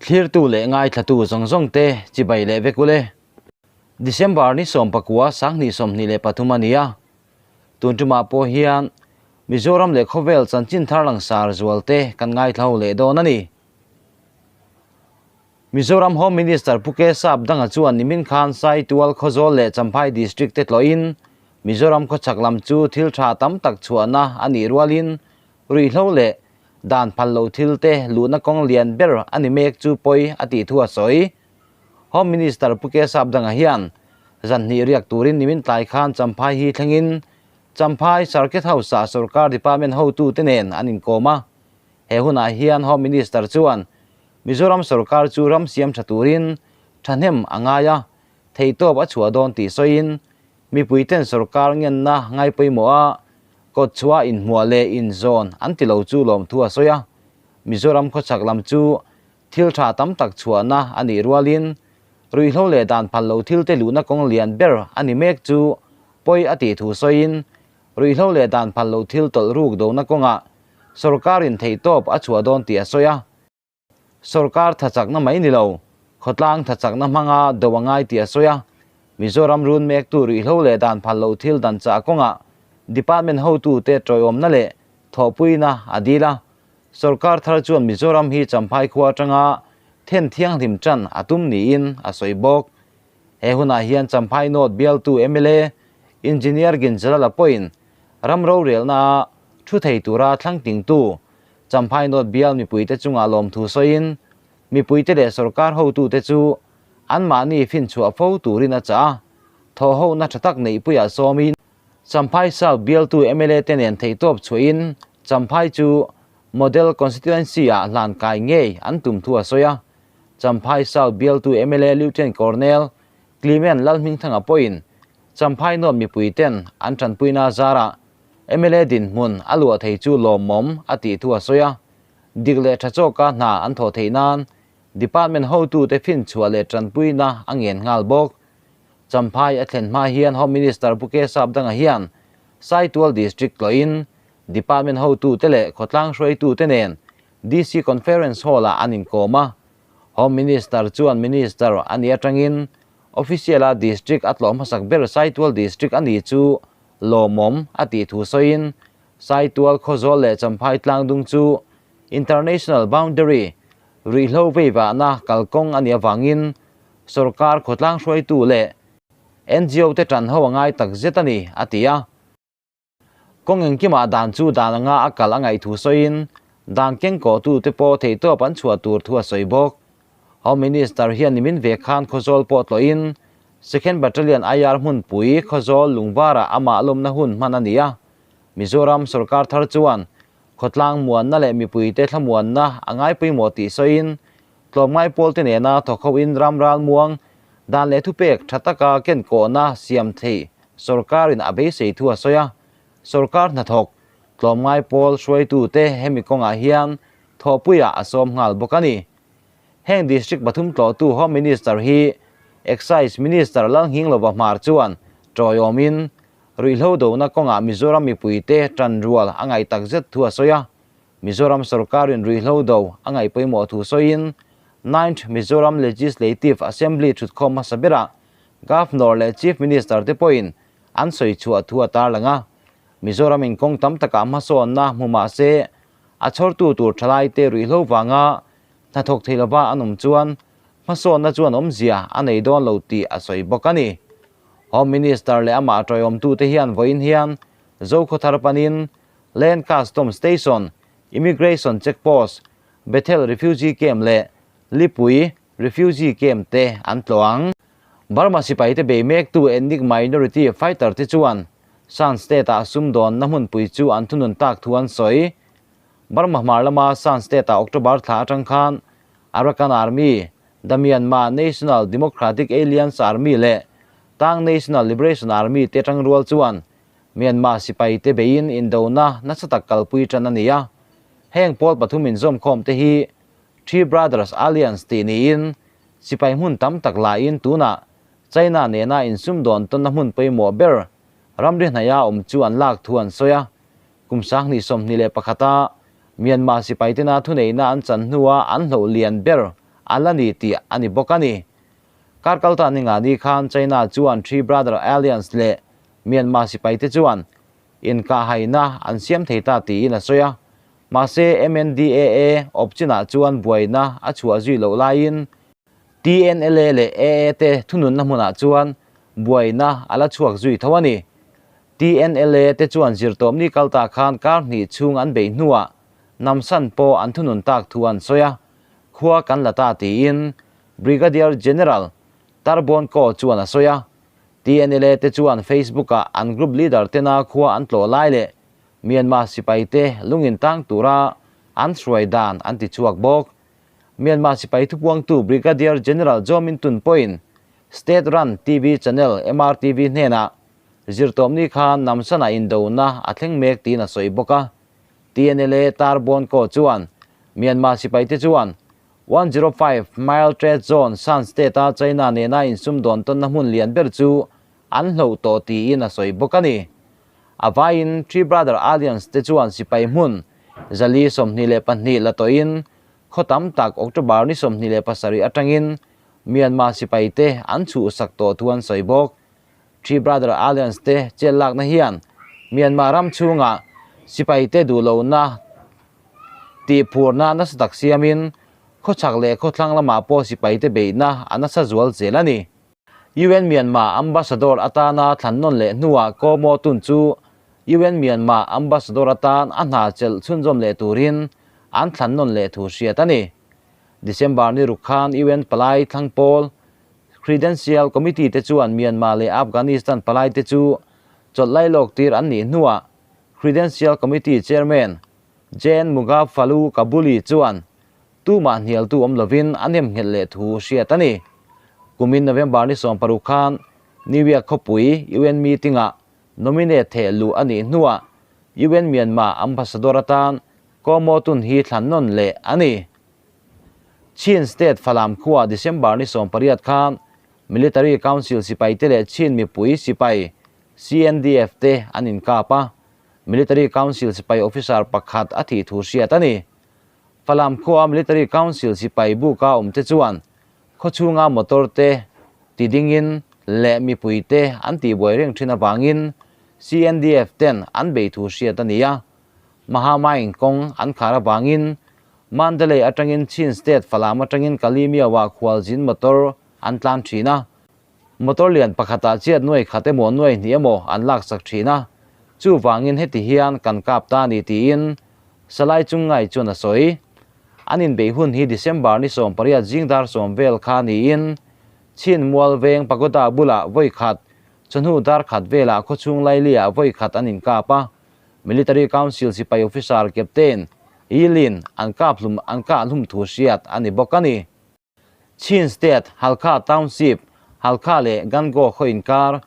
Thlirtu leh ngaithlatu zawng zawng te chibai leh vek ule. December ni 19 2023 a ni a, tun tumah pawh hian Mizoram leh khawvel chanchin thar langsar zual te kan ngaithla ho leh dawn a ni. Mizoram Home Minister Pu K Sapdanga chuan nimin khan Saitual, Khawzawl leh Champhai District te tlawhin Mizoram khawchhak lam chu thil tha tam tak chhuahna a nih rualin ruihhlo leh dan phal lo thil te luhna kawng lian ber a ni mek chu pawi a tih thu a sawi. Home Minister Pu K Sapdanga hian zan hnih riak turin nimin tlai khan Champhai hi thlengin Champhai Circuit House-ah sorkar department hotute nen an inkawm a. He hunah hian Home Minister chuan Mizoram sorkar chu ram siam tha turin thahnem a ngai a, theihtawp a chhuah dawn tih sawiin mipuiten sorkar ngenna ngai pawimawh a, kawtchhuah inhmuah leh inzawn an ti lo chu lawmthu a sawi a. Mizoram khawchhak lam chu thil tha tam tak chhuahna a nih rualin ruihhlo leh dan phal lo thilte luhna kawng lian ber a ni mek chu pawi a tih thu sawiin ruihhlo leh dan phal lo thil tawlh ruk dona kawngah sorkarin theihtawp a chhuah dawn tih a sawi a. Sorkar thachakna mai ni lo, khawtlang thachakna hmanga do a ngai tih a sawi a. Mizoram run mektu ruihhlo leh dan phal loh thil dan chah kawngah department hotute tawiawmna leh thawhpuina a dil a. Sorkar thar chuan Mizoram hi Champhai khua atanga then thianghlim tan a tum niin a sawi bawk. He hunah hian Champhai North bialtu mla Engineer Ginjalala pawhin ram rorelna a thu thei tura thlang tingtu Champhai North bial mipuite chungah lawmthu sawiin mipuite leh sorkar hotute chu anmahni finchhuah fo turin a chah a, thawhhona tha tak neihpuiah sawmin Champhai South bialtu mla te nen theihtawp chhuahin Champhai chu Model Constituency-ah hlan kai ngei an tum thu a sawi a. Champhai South bialtu mla Lieutenant Colonel Clement Lalhmingthanga pawhin Champhai North mipuiten an tanpuina zarah mla dinhmun a luah thei chu lawmawm a tih thu a sawi a, dik leh tha chawka hna an thawh theih nan department hotute finchhuah leh tanpuina a ngen nghal bawk. Champhai a thlen hma hian Home Minister Pu K Sapdanga hian Saitual District tlawhin department hotute leh khawtlang hruaitute nen DC Conference Hall-ah an inkawm a, Home Minister chuan Minister a nih atangin Official-a District a tlawh hmasak ber Saitual District a ni chu lawmawm a tih thu sawiin Saitual Khawzawl leh Champhai tlangdung chu International Boundary ruihhlo veivahna kalkawng a nih avangin sorkar khawtlang hruaitu leh NGO te tan ho a ngai tak zet a ni, a ti a. Kawng engkimah dan chu dan anga a kal a ngaih thu sawiin dan kengkawhtute pawh theihtawp an chhuah tur thu a sawi bawk. Home Minister hian nimin ve khan Khawzawl pawh tlawhin Second Battalion IR hmunpui Khawzawl Lungvarah amah lawmna hun hman a ni a. Mizoram sorkar thar chuan khawtlang muanna leh mipuite thlamuanna a ngai pawimawh tih sawiin tlawmngai pawlte nena thawk hoin ram ralmuang dan leh thupek tha taka kenkawhna siam theih sorkarin a beisei thu a sawi a. Sorkar hnathawk tlawmngai pawl hruaitute hemi kawngah hian thawhpuiah a sawm nghal bawk a ni. Heng district pathum tlawhtu Home Minister hi Excise Minister Lalnghinglova Hmar chuan tawiawmin ruihhlo dona kawngah Mizoram mipuite tanrual a ngaih takzet thu a sawi a. Mizoram sorkarin ruihhlo do a ngaih pawimawh thu sawiin Ninth Mizoram Legislative Assembly thutkhawm hmasa berah Governor leh Chief Minister te pawhin an sawi chhuah thu a tarlang a. Mizoram in kawng tam takah hmasawnna hmu mah se a chhawrtu tur thalaite ruihhlo vanga hnathawk thei lova an awm chuan hmasawnna chuan awmzia a nei dawn lo tih a sawi bawk a ni. Home Minister leh amah tawiawmtute hian vawiin hian Zokhawthar panin Land Custom Station, Immigration Check Post, Bethel Refugee Camp leh Lipui Refugee Camp te an tlawh ang. Burma sipaite bei mektu ethnic minority fighter te chuan Shan State-ah sumdawnna hmunpui chu an thunun tak thu an sawi. Burma hmar lama Shan State-ah October thla atang khan Arakan Army, The Myanmar National Democratic Alliance Army leh Tang National Liberation Army te tangrual chuan Myanmar sipaite beiin indona nasa tak kalpui tan a ni a. Heng pawl pathum inzawmkhawm te hi Three Brothers Alliance tih niin sipai hmun tam tak laiin tunah China nena insumdawn tawnna hmun pawimawh ber ramri hnaiha awm chu an lak thu an sawi a. Kum 2021 a Myanmar sipaitena thuneihna an chan hnua an hloh lian ber a la ni tih a ni bawk a ni. Kar kalta ningani khan China chuan Three Brother Alliance leh Myanmar sipaite chuan inkahhaina an siam thei ta tiin a sawi a. Mahse, MNDAA awp chinah chuan buaina a chhuah zui loh laiin TNLA leh AA te thununna hmunah chuan buaina a la chhuak zui tho a ni. TNLA te chuan zirtawpni kal ta khan kar hnih chhung an beih hnuah Namsan pawh an thunun tak thu an sawi a, khua kan la ta tiin Brigadier General Tarbon Kaw chuan a sawi a. TNLA te chuan Facebook-ah an group leader tena khua an tlawh lai leh Myanmar sipaite lungin tang tura an hruai dan an ti chhuak bawk. Myanmar sipai thupuangtu Brigadier General Zaw Min Tun pawhin State run TV channel MRTV hnenah zirtawpni khan Namsan-ah indona a thleng mek tiin a sawi bawk a. TNLA tar bawn kaw chuan Myanmar sipaite chuan 105 Mile Trade Zone Shan State-a China nena insumdawn tawnna hmun lian ber chu an hloh tawh tiin a sawi bawk a ni. A vaiin Three Brother Alliance te chuan sipai hmun 422 la tawhin khaw tam tak October ni 27 atangin Myanmar sipaite an chhuhsak tawh thu an sawi bawk. Three Brother Alliance te chet lakna hian Myanmar ram chhungah sipaite duhlohna tihphurna nasa tak siamin khawchhak leh khawthlang lamah pawh sipaite beihna a nasa zual zel a ni. UN Myanmar Ambassador atana thlan nawn leh hnuah Ko Maw Tun chu UN Myanmar Ambassador atan a hna chelh chhunzawm leh turin an thlan nawn leh thu hriat a ni. December ni ruk khan UN palai thlang pawl Credential Committee te chuan Myanmar leh Afghanistan palai te chu chawlh lailawk tir an nih hnuah Credential Committee Chairman Gen Mughafalu Kabuli chuan Tumah hnialtu awm lovin a nem nghelh leh thu hriat a ni. Kumin November ni 16 khan New York khawpui UN meeting-ah nominate theh luh a nih hnuah UN Myanmar Ambassador atan Ko Maw Tun hi thlan nawn leh a ni. Chin State Falam khuaa December ni 18 khan Military Council sipaite leh Chin mipui sipai CNDF te an inkap a, Military Council sipai officer pakhat a thih thu hriat a ni. Falam khua Military Council sipai buka awmte chuan khawchhunga motor te tidingin leh mipuite an tihbuai reng thin avangin CNDF ten an bei thu hriat a ni a. Mahamaing kawng an khar avangin Mandalay atangin Chin State Falam atangin Kalimiawa khualzin motor an tlan thin a. Motor lian pakhatah chiat nuai khat emaw nuai hnih emaw an laksak thin a, chuvangin heti hian kan kap ta a ni tiin Salai Chungngai chuan a sawi. An inbeih hun hi December ni 18 zing dar 10 vel kha niin Chin Mual Veng Pagoda bulah vawi khat, chawhnu dar khat velah khawchhung Laili-ah vawi khat an inkap a, Military Council sipai officer Captain Yilin an kap hlum an kah hlum thu hriat a ni bawk a ni. Chin State, Halkha Township, Halkha leh Gangaw khaw inkar,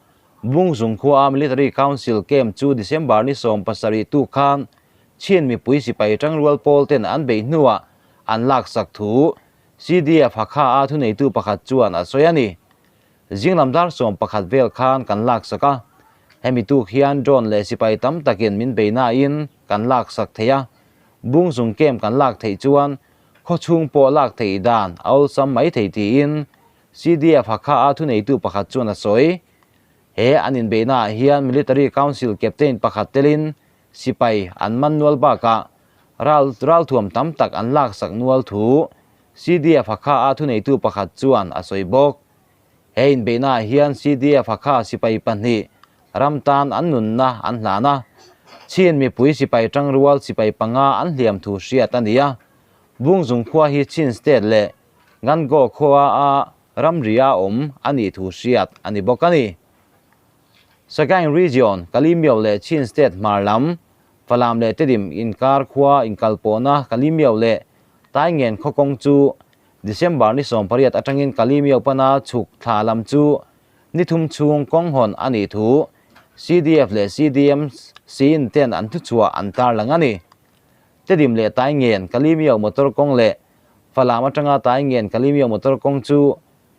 Bungzung khua Military Council camp chu December ni 17 tu khan Chin mipui sipai tangrual pawl ten an beih hnuah an laksak thu CDF Hakha a thuneitu pakhat chuan a sawi a ni. Zinglam dar 11 vel khan kan laksak a, hemi tuk hian drone leh sipai tam takin min beihnain kan laksak thei a, Bungzung camp kan lak theih chuan Khawchhung pawh lak theih dan a awlsam mai thei tiin CDF Hakha a thuneitu pakhat chuan a sawi. He an inbeihnaah hian Military Council Captain pakhat telin sipai an man nual bakah ral ralthuam tam tak an laksak nual thu CDF Hakha a thuneitu pakhat chuan a sawi bawk. He inbeihnaah hian CDF Hakha sipai pahnih ram tan an nunna an hlan a, Chin mipui sipai tangrual sipai panga an hliam thu hriat a ni a. Bungzung khua hi Chin State leh Gangaw khua a ramri a awm a nih thu hriat a ni bawk a ni. Sagaing Region, Kalimiao leh Chin State hmar lam, Falam leh Tedim inkar khua inkalpawhna Kalimiao leh Taingen khaw kawng chu December ni 18 atangin Kalimiao pana chhuk thla lam chu ni thum chhung kawng hawn a nih thu CDF leh CDM siin ten an thuchhuah an tarlang a ni. Tedim leh Taingen Kalimiao motor kawng leh Falam atanga Taingen Kalimiao motor kawng chu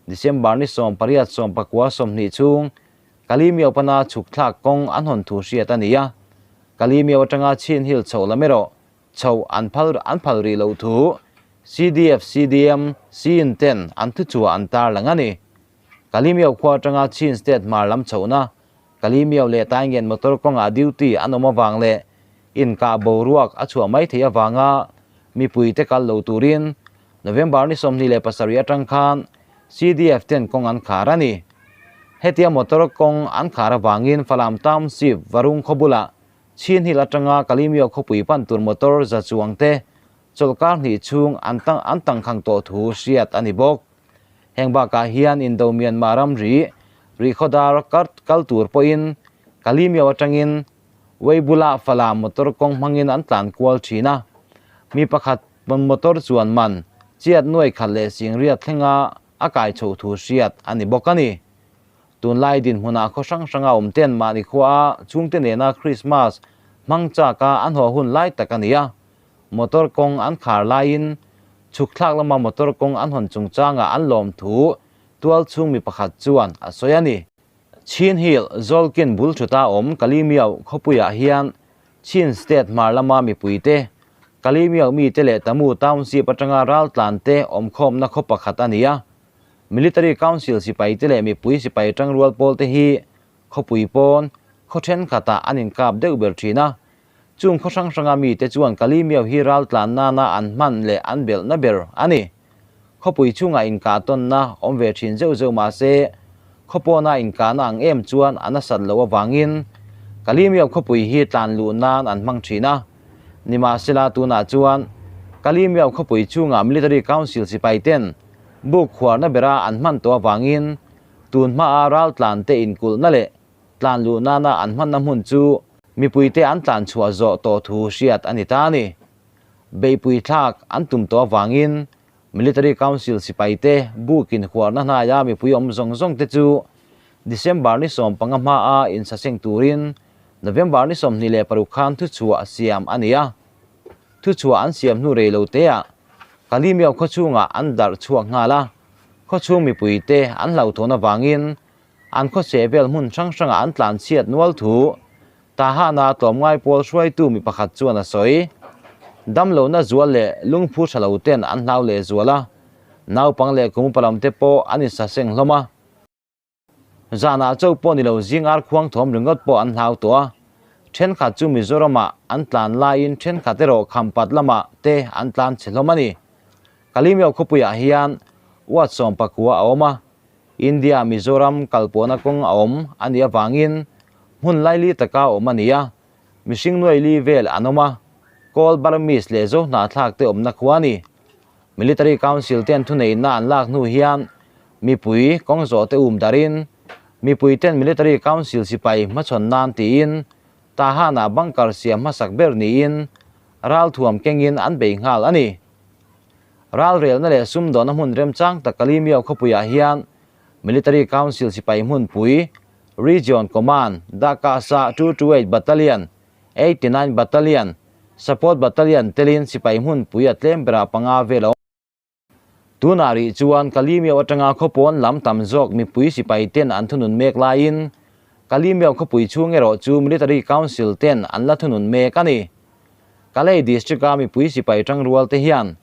December ni 18 19 20 chhung Kalimiao pana chhuk thlak kawng an hawn thu hriat a ni a. Kalimiao atanga Chin Hill chhoh lam erawh chhoh an phal an phal rih loh thu CDF, CDM, Chin ten an thuchhuah an tarlang a ni. Kalimiau khua atanga Chin State hmar lam chhohna Kalimiau leh Taingen motor kawngah duty an awm avang leh inkah boruak a chhuah mai theih avanga mipuite kal lo turin November ni 27 atang khan CDF ten kawng an khar a ni. Hetia motor kawng an khar avangin Falam Township Varung khaw bulah Chin Hill atanga Kalimiau khawpui pan tur motor za chuang te chawlhkar hnih chhung an tang an tangkhang tawh thu hriat a ni bawk. Heng bakah hian Indo Myanmar ramri rihkhawdar kal tur pawhin Kalimiau atangin Weibula Falam motor kawng hmangin an tlan kual thin a. Mi pakhat motor chuan man chiat nuai khat leh singriat thlenga a kai chhoh thu hriat a ni bawk a ni. Tunlai dinhmunah khaw hrang hranga awm ten mahni khua chhungte nena Christmas hmang chaka an haw hun lai tak a ni a. Motor kawng an khar laiin chhuk thlak lama motor kawng an hawn chungchangah an lawm thu tual chhung mi pakhat chuan a sawi a ni. Chin Hill, Zawlkin bul thuta awm Kalimiau khawpuiah hian Chin State hmar lama mipuite, Kalimiau mite leh Tamu Township atanga raltlante awmkhawmna khaw pakhat a ni a. Military Council sipaite leh mipui sipai tangrual pawlte hi khawpui pawn khaw thenkhatah an inkap deuh ber thin a. Chung khaw hrang hranga mite chuan Kalimiau hi raltlan nana an hman leh an belhna ber a ni. Khawpui chhungah inkah tawnna awm ve thin zeuh zeuh mah se, khawpawna inkahna ang em chuan a nasat loh avangin Kalimiau khawpui hi tlan luh nan an hmang thin a. Nimahsela tunah chuan Kalimiau khawpui chhungah Military Council sipai ten buk khuarna bera an hman tawh avangin tun hmaa raltlan te inkulhna leh tlan luh nana an hmanna hmun chu mipuite an tlan chhuah zawh tawh thu hriat a ni ta a ni. Beihpui thlak an tum tawh avangin Military Council sipaite bukin huarna hnaia mipui awm zawng zawng te chu December ni 15 hmaa insaseng turin November ni 26 khan thuchhuah siam a ni a. Thuchhuah an siam hnu rei lo teah Kalimiau khawchhungah an darh chhuak nghal a, khawchhung mipuite an hlauhthawn avangin an khawchhe vel hmun hrang hrangah an tlan chhiat nual thu Tahana tlawmngai pawl hruaitu mi pakhat chuan a sawi. Damlohna zual leh lungphu tha lo ten an hlau leh zual a, naupang leh kum upa lam te pawh an insaseng hlawm a. Zanah chauh pawh ni lo zing ar khuang thawm ringawt pawh an hlau tawh a, thenkhat chu Mizoramah an tlan laiin thenkhat erawh Khampat lamah te an tlan chhe hlawm a ni. Kalimiau khawpuiah hian Ward 19 a awm a, India Mizoram kalpawhna kawng a awm a nih avangin hmun laili taka awm a ni a, mihring nuai li vel an awm a, Kawl Burmese leh Zohnahthlak te awmna khua a ni. Military Council ten thuneihna an lak hnu hian mipui kawng zawh te um darin mipui ten Military Council sipai hmachhawn nan tiin Tahan-ah bunker siam hmasak ber niin ralthuam kengin an bei nghal a ni. Ralrelna leh sumdawhna hmun remchang tak Kalimiau khawpuiah hian Military Council sipai hmunpui, Region Command, Dakasa 228 Battalion, 89 Battalion, Support Battalion telin sipai hmunpui a tlem berah panga vel a awm. Tunah rih chuan Kalimiau atanga khawpawn lam tam zawk mipui sipai ten an thunun mek laiin Kalimiau khawpui chhung erawh chu Military Council ten an la thunun mek a ni. Kalay District-a mipui sipai tangrual te hian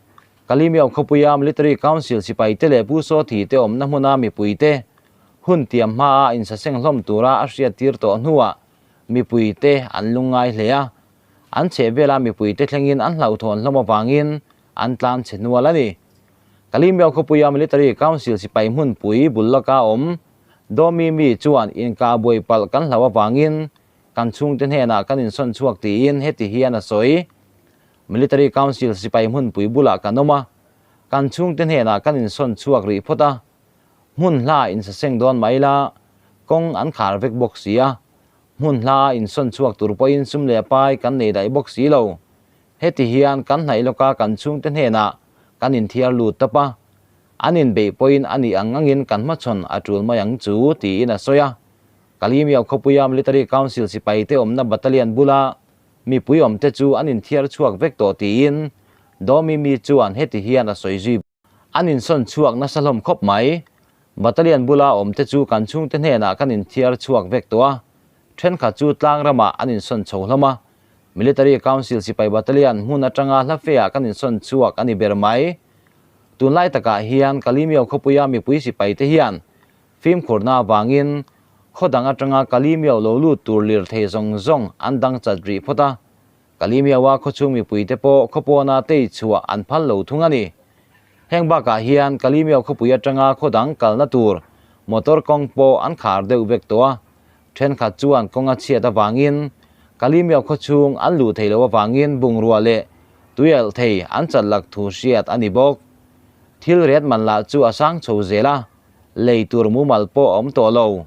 Kalimiau khawpuia Military Council sipai te leh Pu Sawthi te awmna hmuna mipui te hun tiam hmaa insaseng hlawm tura a hriat tir tawh hnuah mipui te an lungngai hle a, an chhehvela mipui te thlengin an hlauhthawn hlawm avangin an tlan chhe hnual a ni. Kalimiau khawpuia Military Council sipai hmunpui bul laka awm Domi mi chuan inkah buai palh kan hlauh avangin kan chhungte hnenah kan insawn chhuak tiin heti hian a sawi. Military Council sipai hmunpui bulah kan awm a, kan chhungte hnenah kan insawn chhuak rih phawt a, hmun hla insaseng dawn mai la, kawng an khar vek bawk si a, hmun hla insawn chhuak tur pawhin sum leh pai kan nei daih bawk si lo. Heti hian kan hnaih lawka kan chhungte hnenah kan inthiar lut tawp a, an inbeih pawhin a nih ang angin kan hmachhawn a tul mai ang chu tiin a sawi a. Kalimiau khawpuia Military Council sipaite awmna battalion bula mipui awmte chu an inthiar chhuak vek tawh tiin Domi mi chuan heti hian a sawi zui. An insawn chhuak nasa hlawm khawp mai. Battalion bula awmte chu kan chhungte hnenah kan inthiar chhuak vek tawh a, thenkhat chu tlang ramah an insawn chho hlawm a. Military Council sipai battalion hmun atanga hla feah kan insawn chhuak a ni ber mai. Tunlai takah hian Kalimio khawpuia mipui sipaite hian fimkhurna avangin khaw dang atanga Kalimio lo lut tur lirthei zawng zawng an dang chat rih phawt a. Kalimio-a khawchhung mipuite pawh khawpawna tei chhuah an phal lo thung a ni. Heng bakah hian Kalimio khawpui atanga khaw dang kalna tur motor kawng pawh an khar deuh vek tawh a. Thenkhat chuan kawng a chhiat avangin Kalimio khawchhung an luh theih loh avangin bungrua leh tuialh thei an chat lak thu hriat a ni bawk. Thil ret man lah chu a sang chho zel a, lei tur mumal pawh a awm tawh lo.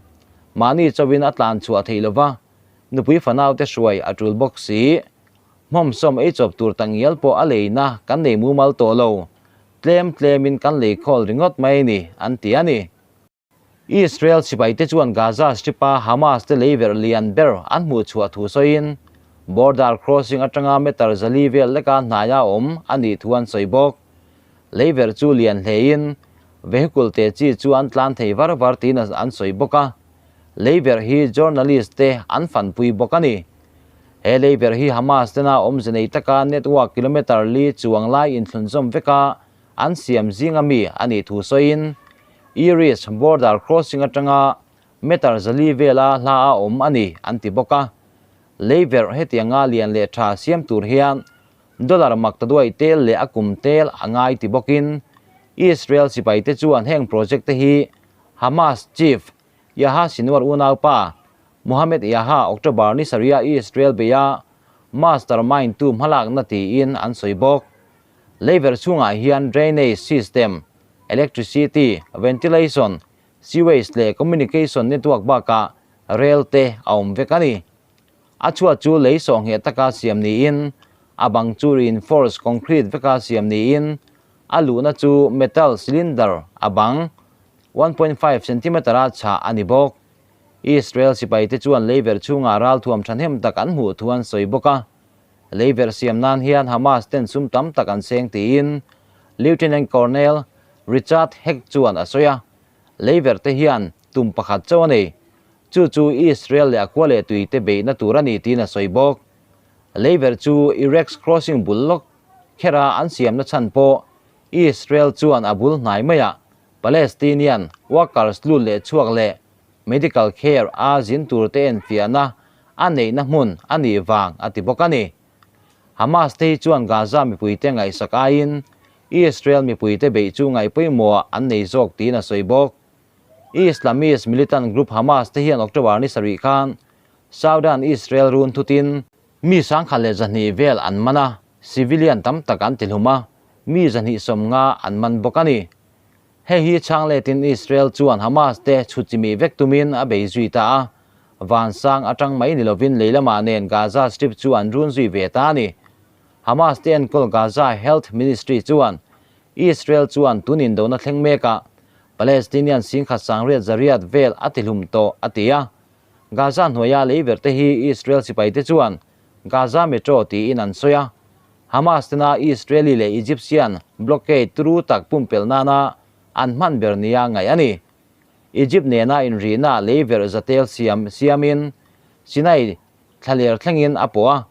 Mahni chauhin a tlan chhuah theih lova, nupui fanaute hruai a tul bawk si. Hmawmsawm ei chawp tur tak ngial pawh a leina kan nei mumal tawh lo. Tlem tlemin kan lei khawl ringawt mai a ni, an ti a ni. Israel sipaite chuan Gaza Strip-a Hamas te leiverh lian ber an hmuh chhuah thu sawiin, border crossing atanga meter zali vel leka hnaia awm a nih thu an sawi bawk. Leiverh chu lian hlein vehicle te chi chu an tlan thei var var tiin an sawi bawk a. Leiverh hi journalist te an fanpui bawk a ni. He leiverh hi Hamas tena awmze nei taka network kilometer li chuang lai inthlunzawm veka an siam zinga mi a nih thu sawiin, Iris border crossing atanga meter zali vela hla a awm a ni an ti bawk a. Leiverh hetianga lian leh tha siam tur hian dollar mak ta duai tel leh a kum tel a ngai ti bawkin Israel sipaite chuan heng project te hi Hamas chief Yahya Sinwar unaupa Mohammed Yahya October ni sarih a Israel beia mastermind tu hmalakna tiin an sawi bawk. Leiverh chhungah hian drainage system, electricity, ventilation, sewage leh communication network bakah rel te a awm vek a ni. A chhuat chu lei sawhngheh taka siam niin, a bang chu reinforced concrete veka siam niin, a luhna chu metal cylinder a bang 1.5 centimeter a chhah a ni bawk. Israel sipaite chuan leiverh chhungah ralthuam thahnem tak an hmuh thu an sawi bawk a. Leiverh siam nan hian Hamas ten sum tam tak an seng tiin Lieutenant Colonel Richard Heck chuan a sawi a, Leiverh te hian tum pakhat chauh a nei. Chu chu Israel leh a khua leh tui te beihna tur a ni tiin a sawi bawk. Leiverh chu Erez Crossing bul lawk khera an siamna chhan pawh Israel chuan a bul hnai maiah Palestinian workers lut leh chhuak leh medical care a zin tur te enfiahna a neihna hmun a nih vang a ti bawk a ni. Hamas te hi chuan Gaza mipuite ngaihsak aiin Israel mipuite beih chu ngaih pawimawh an nei zawk tiin a sawi bawk. Islamist militant group Hamas te hian October ni sarih khan Southern Israel run thutin mi 1102 vel an man a, civilian tam tak an tihlum a, mi 250 an man bawk a ni. Hei hi chhang letin Israel chuan Hamas te chhut chimih vek tumin a bei zui ta a, vansang atang mai ni lovin lei lamah nen Gaza Strip chu an run zui ve ta a ni. Hamas te enkawl Gaza Health Ministry chuan Israel chuan tun indona thleng mekah Palestinian singkhat sangriat zariat vel a tihlum tawh a ti a. Gaza hnuaia lei ber te hi Israel sipaite chuan Gaza Metro tiin an sawi a. Hamas tena Israeli leh Egyptian blockade turu tak pumpelh nana an hman ber nia ngaih a ni. Egypt nena inrihna leiverh zatel siam siamin Sinai thlaler thlengin a pawh a.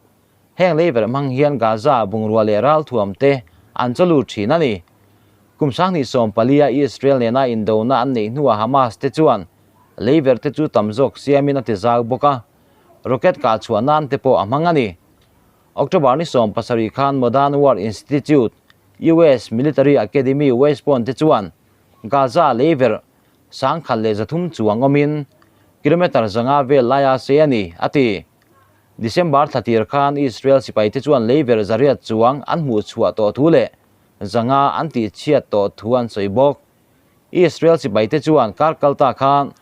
Heng leiverh hmang hian Gaza bungrua leh ralthuam te an chaw lut thin a ni. Kum 2014 a Israel nena indona an neih hnuah Hamas te chuan leiverh te chu tam zawk siamin a ti zau bawk a, rocket kah chhuah nan te pawh a hmang a ni. October ni 17 khan Modern War Institute, US Military Academy West Point te chuan Gaza leiverh 1300 chuang awmin kilometre 500 vel laia sei a ni, a ti. December thla tir khan Israel sipaite chuan leiverh 800 chuang an hmuh chhuah tawh thu leh 500 an tihchhiat tawh thu an sawi bawk. Israel sipaite chuan kar kalta khan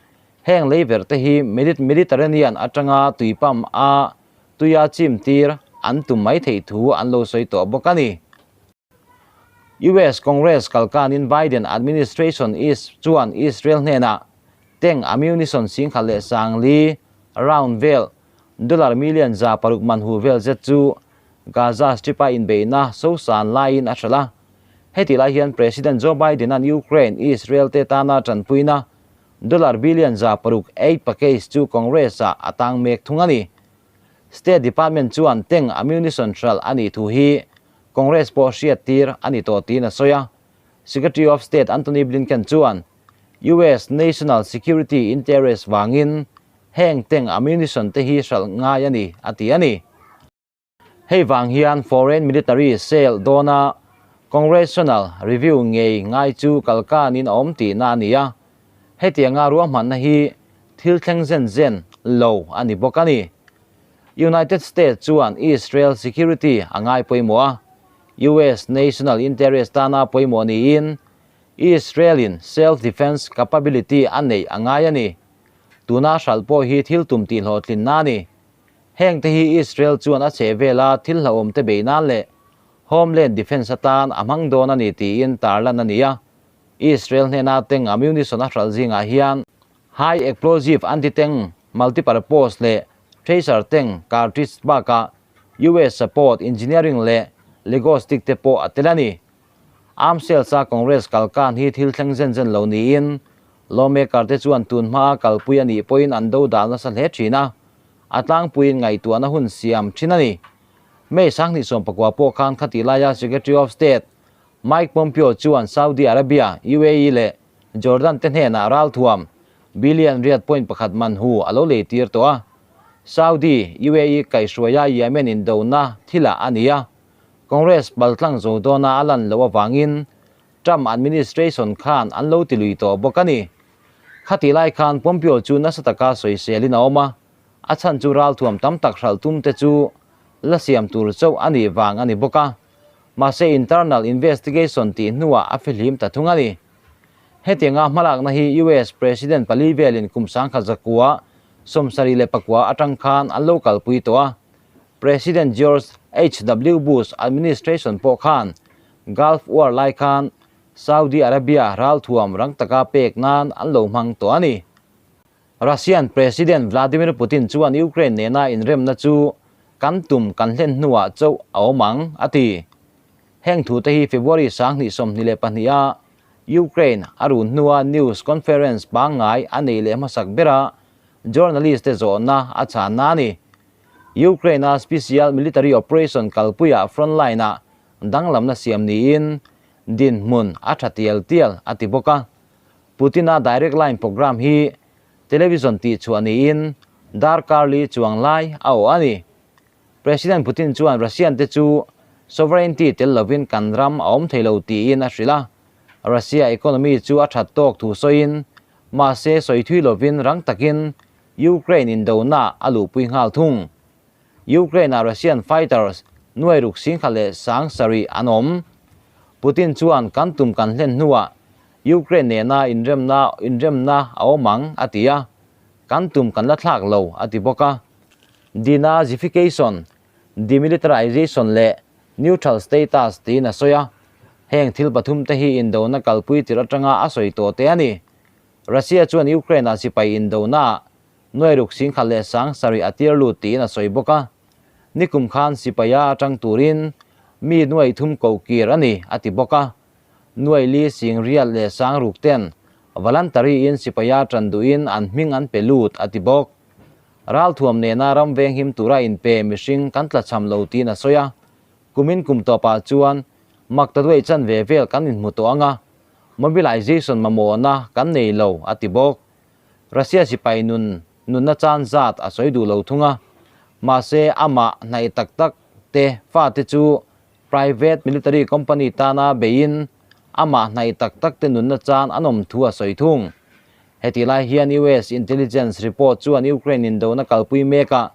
heng leiverh te hi Mediterranean atanga tuipam a tuia chim tir an tum mai theih thu an lo sawi tawh bawk a ni. US Congress kalkanin Biden administration is chuan Israel hnenah tank ammunition 10,040 round vel dollar million 600 man hu vel zet chu Gaza Strip-a inbeihna sosan laiin a hralh a. Heti lai hian President Joe Biden-a'n Ukraine Israel te tana tanpuina dollar billion 600 aid package chu Congress-ah a tang mek thung a ni. State Department chuan tank ammunition hralh a nih thu hi Congress pawh hriat tir a ni tawh tiin a sawi a. Secretary of State Antony Blinken chuan US national security interest vangin heng tank ammunition te hi hralh ngai a ni, a ti a ni. Hei vang hian foreign military sale dawna Congressional review ngei ngai chu kalkanin a awm tihna a ni a, hetianga ruahmanna hi thil thleng zen zen lo a ni bawk a ni. United States chuan Israel security a ngai pawimawh a, US national interest tana pawimawh niin Israel-in self-defence capability a neih a ngai a ni. Tuna hralh pawh hi thil tum tih hlawhtlinna a ni. Heng te hi Israel chuan a chheh vela thil hlauhawm te beih nan leh homeland defence atan a hmang dawn a ni tiin tarlan a ni a. Israel hnena tank ammunition a hralh zingah hian high explosive anti-tank multipurpose leh Tracer tank cartridge bakah US support engineering leh logistic te pawh a tel a ni. Arms sales a Congress kalkan hi thil thleng zen zen lo niin lawmaker te chuan tun hmaa kalpui a nih pawhin an do dal nasa hle thin a, a tlangpuiin ngaihtuahna hun siam thin a ni. May 2019 pawh khan khatih laia Secretary of State Mike Pompeo chuan Saudi Arabia, UAE leh Jordan te hnenah ralthuam billion riat point pakhat man hu a lo lei tir tawh a. Saudi, UAE kaihhruaia Yemen indona thilah a ni a, Congress paltlang zo dawna a lan loh avangin Trump administration khan an lo ti lui tawh bawk a ni. Khatih lai khan Pompeo chu nasa taka sawiselin a awm a, a chhan chu ralthuam tam tak hralh tum te chu la siam tur chauh a nih vang a ni bawk a. Mahse internal investigation tih hnuah a fihlim ta thung a ni. Hetianga hmalakna hi US President pali velin kum 1974 atang khan an lo kalpui tawh a. President George HW Bush administration pawh khan Gulf War lai khan Saudi Arabia ralthuam rang taka pek nan an lo hmang tawh a ni. Russian President Vladimir Putin chuan Ukraine nena inremna chu kan tum kan hlen hnuah chauh a awm ang, a ti. Heng thute hi February 2022 a Ukraine a run hnua news conference pangngai a nei leh hmasak bera journalist te zawhna a chhanna a ni. Ukraine a special military operation kalpuiah frontline ah danglamna siam niin dinhmun a tha tial tial a ti bawk a. Putin-a direct line programme hi television tihchhuah niin darkar li chuang lai a awh a ni. President Putin chuan Russian te chu sovereignty tel lovin kan ram a awm thei lo tiin a hrilh a. Russia economy chu a that tawk thu sawiin mahse sawi thui lovin rang takin Ukraine indona a luhpui nghal thung. Ukraine-ah Russian fighters nuai ruk singkha leh sang sarih an awm. Putin chuan kan tum kan hlen hnuah Ukraine nena inremna inremna a awm ang a ti a, kan tum kan la thlak lo a ti bawk a. Denazification, demilitarization leh neutral status tiin a sawi a, heng thil pathum te hi indona kalpui tir atanga a sawi tawh te a ni. Russia chuan Ukraine-ah sipai indonaah nuai ruk singkhat leh sang sarih a tir lut tiin a sawi bawk a. Nikum khan sipaia atang turin mi nuai thum koh kir a ni a ti bawk a. Nuai li sing riat leh sang ruk ten voluntary in sipaia tan duhin an hming an pe lut a ti bawk. Ralthuam nena ram venghim tura inpe mihring kan tlachham lo tiin a sawi a. Kumin kum tawpah chuan maktaduai chanve vel kan inhmu tawh ang a, Mobilization mamawhna kan nei lo, a ti bawk. Russia sipai nun nunna chan zat a sawi duh lo thung a, mahse amah hnaih tak tak te fate chu private military company tana beiin amah hnaih tak tak te nunna chan an awm thu a sawi thung. Hetih lai hian US intelligence report chuan Ukraine indona kalpui mekah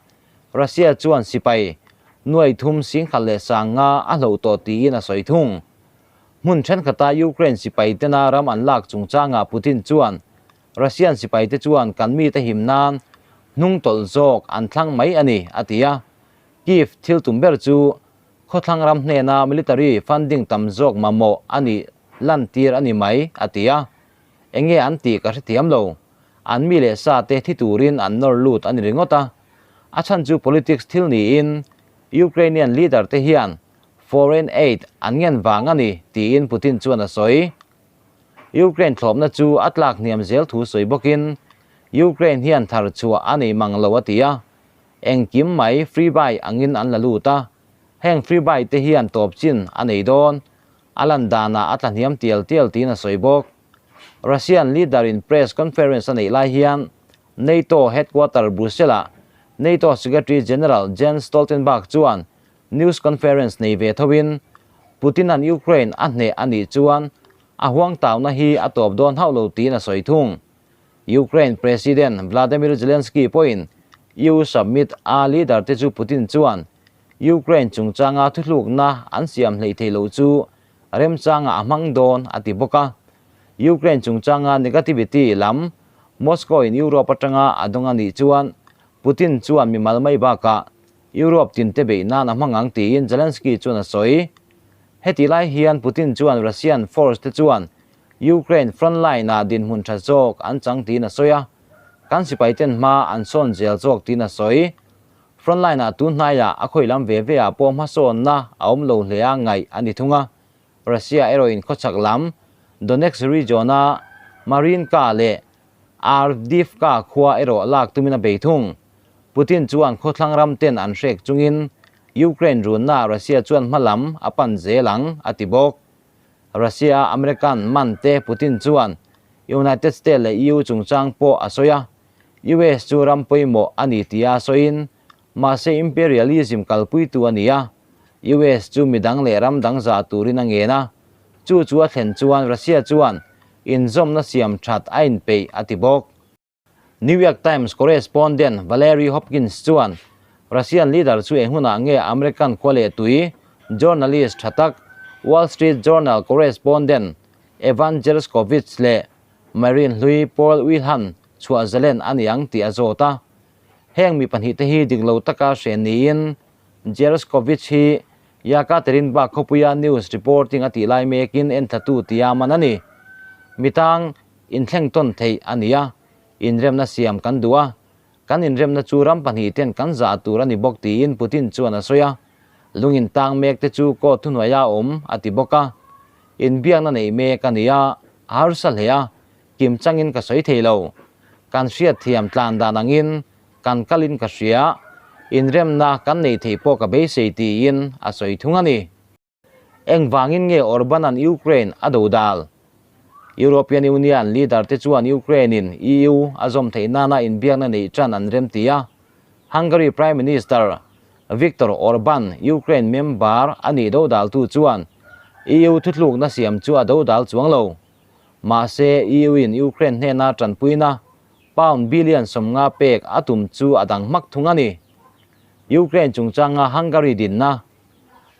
Russia chuan sipai nuai thum singkhat leh sang nga a hloh tawh tiin a sawi thung. Hmun thenkhatah Ukraine sipai tena ram an lak chungchangah Putin chuan Russian sipaite chuan kan mite him nan hnung tawlh zawk an thlang mai a ni, a ti a. Kyiv thil tum ber chu khawthlang ram hnena military funding tam zawk mamawh a nih lantir a ni mai, a ti a. Enge an tih ka hrethiam lo. An mi leh sa te thi turin an nawr lut a ni ringawt a. A chhan chu politics thil niin Ukrainian leader te hian Foreign aid an ngen vang a ni, tiin Putin chuan a sawi. Ukraine thlawpna chu a tlak hniam zel thu sawi bawkin, Ukraine hian thar chhuah a nei mang lo a ti a. Engkim mai free buy angin an la lut a, heng free buy te hian tawp chin a nei dawn. A lan danah a tlahniam tial tial tiin a sawi bawk. Russian leader in press conference a neih lai hian NATO headquarter Brussels-ah NATO Secretary General Jens Stoltenberg chuan news conference nei ve thoin Putin-a'n Ukraine a hneh a nih chuan a huangtauna hi a tawp dawn hauh lo tiin a sawi thung. Ukraine President Vladimir Zelensky pawhin EU summit a leader te chu Putin chuan Ukraine chungchanga thuthlukna an siam hleih theih loh chu remchangah a hmang dawn a ti bawk a. Ukraine chungchanga negativity lam Moscow in Europe atanga a dawng a nih chuan Putin chuan mimal mai bakah Europe tinte beih nan a hmang ang tiin Zelensky chuan a sawi. Heti lai hian Putin chuan Russian force te chuan Ukraine frontline ah dinhmun tha zawk an chang tiin a sawi a, kan sipai ten hma an sawn zel zawk tiin a sawi. Frontline ah tun hnaiah a khawi lam ve ve ah pawh hmasawnna a awm lo hle a ngaih a ni thung a. Russia erawhin khawchhak lam Donetsk region a Marinka leh Avdiivka khua erawh lak tumin a bei thung. Putin chuan khawthlang ram ten an hrek chungin Ukraine runna Russia chuan hma lam a pan zel ang a ti bawk. Russia a American man te Putin chuan United States leh EU chungchang pawh a sawi a, US chu ram pawimawh a ni tia sawiin mahse imperialism kalpuitu a ni a, US chu midang leh ram dang zah turin a ngen a, chu chu a thlen chuan Russia chuan inzawmna siam that a inpeih a ti bawk. New York Times correspondent Valerie Hopkins chuan Russian leader chu eng hunah nge American khua leh tui journalist tha tak Wall Street Journal correspondent Evan Gershkovich leh Marine hlui Paul Whelan chhuah zalen a ni ang tih a zawt a. Heng mi pahnihte hi dik lo taka hre niin Gershkovich hi Yekaterinburg khawpuia news reporting a tih lai mekin enthlatu tia man a ni. Mitang Inthleng tawn theih a ni a, inremna siam kan duh a, kan inremna chu ram pahnihten kan zah tur a ni bawk tiin Putin chuan a sawi a, lungin tang mek te chu court thuhnuaia awm a ti bawk a, inbiakna neih mek a ni a, a harsa hle a, kim changin ka sawi thei lo. Kan hriatthiam tlan dan angin kan kalin ka hria, inremna kan neih theih pawh ka beisei tiin a sawi thung a ni. Engvangin nge Orban-a'n Ukraine a do dal? European Union leader te chuan Ukraine-in EU a zawm theih nana inbiakna neih tan an remti a. Hungary Prime Minister Viktor Orban Ukraine member a nih do daltu chuan EU thuthlukna siam chu a do dal chuang lo. Mahse, EU-in Ukraine hnena tanpuina pound billion 50 pek a tum chu a dang hmak thung a ni. Ukraine chungchanga Hungary dinna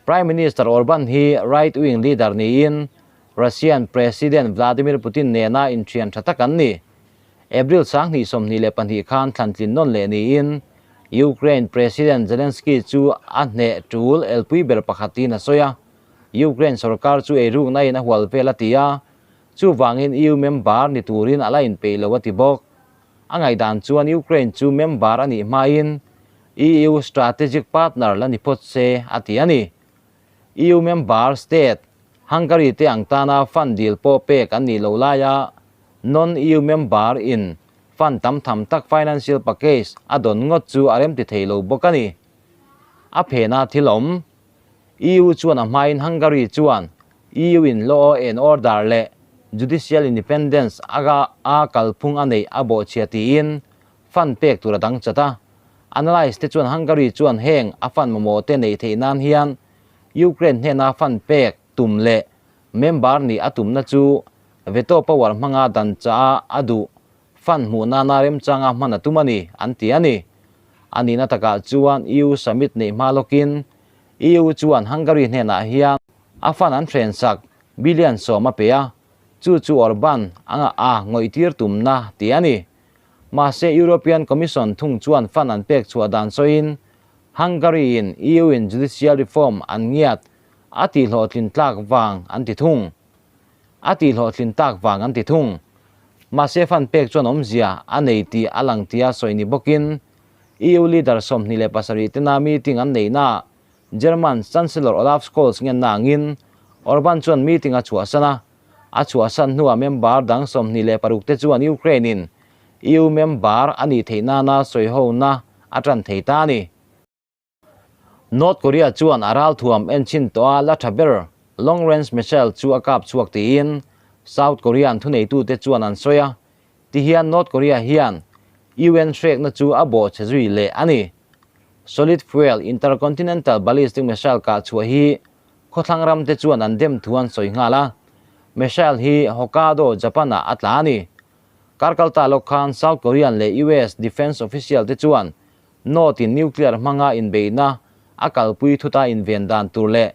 Prime Minister Orban hi right-wing leader niin Russian President Vladimir Putin nena inthian tha tak an ni. April 2022 khan thlantlin nawn leh niin Ukraine President Zelensky chu a hneh tul elpui ber pakhatin a sawi a, Ukraine sorkar chu eirukna in a hual vel a ti a, chuvangin EU member ni turin a la inpeih lo a ti bawk. A ngaihdan chuan Ukraine chu member a nih hmain EU strategic partner la ni phawt se a ti a ni. EU member state Hungary te ang tana fund dil pawh pek an nih loh laia non-EU member in fund tam tham tak financial package a dawn ngawt chu a remti thei lo bawk a ni. A phena thil awm. EU chuan a hmain Hungary chuan EU in law and order leh judicial independence aga a kalphung a neih a bawhchhia tiin fund pek tur a dang chat a. Analyst te chuan Hungary chuan heng a fund mamawh te neih theih nan hian Ukraine hnena fund pek tum leh member nih a tumna chu veto power hmanga dan chah a duh fund hmuh nana remchanga hman a tum a ni, an ti a ni. A nihna takah chuan EU summit neih hma lawkin EU chuan Hungary hnenah hian a fund an hrensak billion 10 a pe a, chu chu Orban anga a ngawihtir tumna ti a ni. Mahse European Commission thung chuan fund an pek chhuah dan sawiin Hungary in EU in judicial reform an ngiat a tihhlawhtlin tlak vang an ti thung. A tihhlawhtlin tak vang an ti thung. Mahse fund pek chuan awmzia a nei tih a lang tia sawi ni bawkin EU leader 27 tena meeting an neihnaah German Chancellor Olaf Scholz ngenna angin Orban chuan meeting a chhuahsan a, A chhuahsan hnuah member dang 26 te chuan Ukraine in EU member a nih theih nana sawihona a tan thei ta a ni. North Korea chuan a ralthuam en chhin tawh a la tha ber. Long Range Missile chu a kap chhuak tiin South Korean thuneitute chuan an sawi a, tihian North Korea hian UN hrekna chu a bawh chhe zui leh a ni. Solid Fuel Intercontinental Ballistic Missile kah chhuah hi khawthlang ramte chuan an dem thu an sawi nghal a, missile hi Hokkaido, Japan-ah a tla a ni. Karkalta lawk khan South Korean leh US defence official te chuan North in nuclear hmanga inbeihna a kalpui thuta inven dan tur leh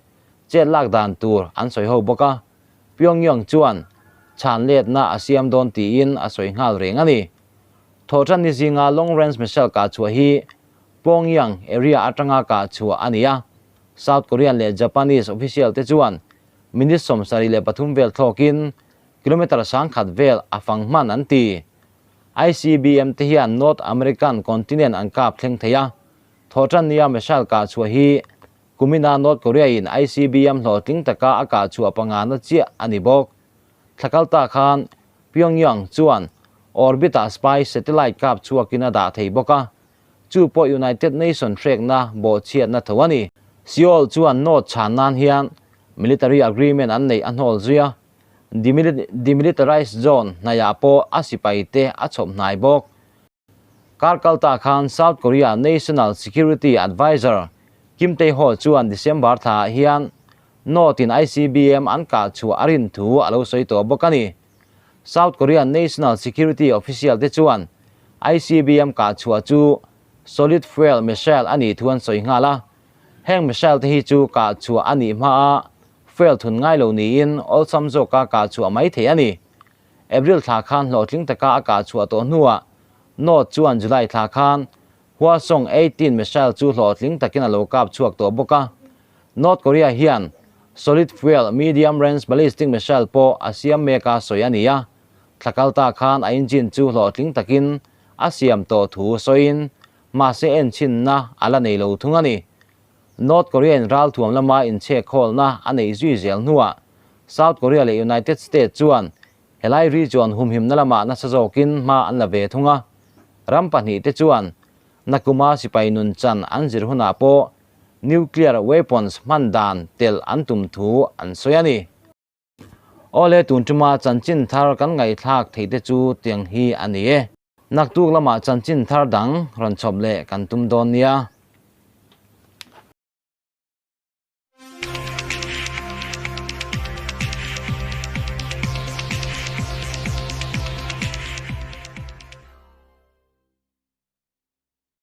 chet lak dan tur an sawi ho bawk a, Pyongyang chuan chhan letna a siam dawn tiin a sawi nghal reng a ni. Thawhtan ni zinga Long Range Missile kah chhuah hi Pyongyang area atanga kah chhuah a ni a, South Korean leh Japanese official te chuan minute 73 vel thlawkin kilometre 10,000 vel a fang hman an ti. ICBM te hian North American continent an kap thleng thei a, thawhtan nia missile kah chhuah hi Kumina North Korea in ICBM hlawhtling taka a kah chhuah pangana chiah a ni bawk. Thlakalta khan Pyongyang chuan orbit-ah spy satellite kap chhuakin a dah thei bawk a, chu pawh United Nation hrekna bawhchhiatna tho a ni. Seoul chuan North chhan nan hian military agreement an neih a hnawl zui a, demilitarized zone hnaiah pawh a sipaite a chhawp hnai bawk. Karkalta khan South Korea National Security Adviser Kim Tae-ho chuan December thlaah hian North-in ICBM an kah chhuah a rin thu a lo sawi tawh bawk a ni. South Korea National Security official te chuan ICBM kah chhuah chu solid fuel missile a nih thu an sawi nghal a. Heng missile te hi chu kah chhuah a nih hmaa fuel thun ngai lo niin awlsam zawka kah chhuah mai thei a ni. April thla khan hlawhtling taka a kah chhuah tawh hnuah North chuan July thla khan Hwasong 18 missile chu hlawhtling takin a lo kap chhuak tawh bawk a. North Korea hian solid fuel medium range ballistic missile pawh a siam mek a sawi a ni a. Thla kal ta khan a engine chu hlawhtling takin a siam tawh thu sawiin mahse enchinna a la nei lo thung a ni. North Korea in ralthuam lama inchhekkhawlna a neih zui zel hnuah South Korea leh United States chuan helai region humhimna lamah nasa zawkin hma an la ve thung a. Ram pahnihte chuan nakuma sipai nun chan an zir hunah pawh nuclear weapons hman dan telh an tum thu an sawi a ni. Awle tun tuma chanchin thar kan ngaihthlak theih te chu tiang hi a ni e. Naktuk lamah chanchin thar dang rawn chhawp leh kan tum dawn nia.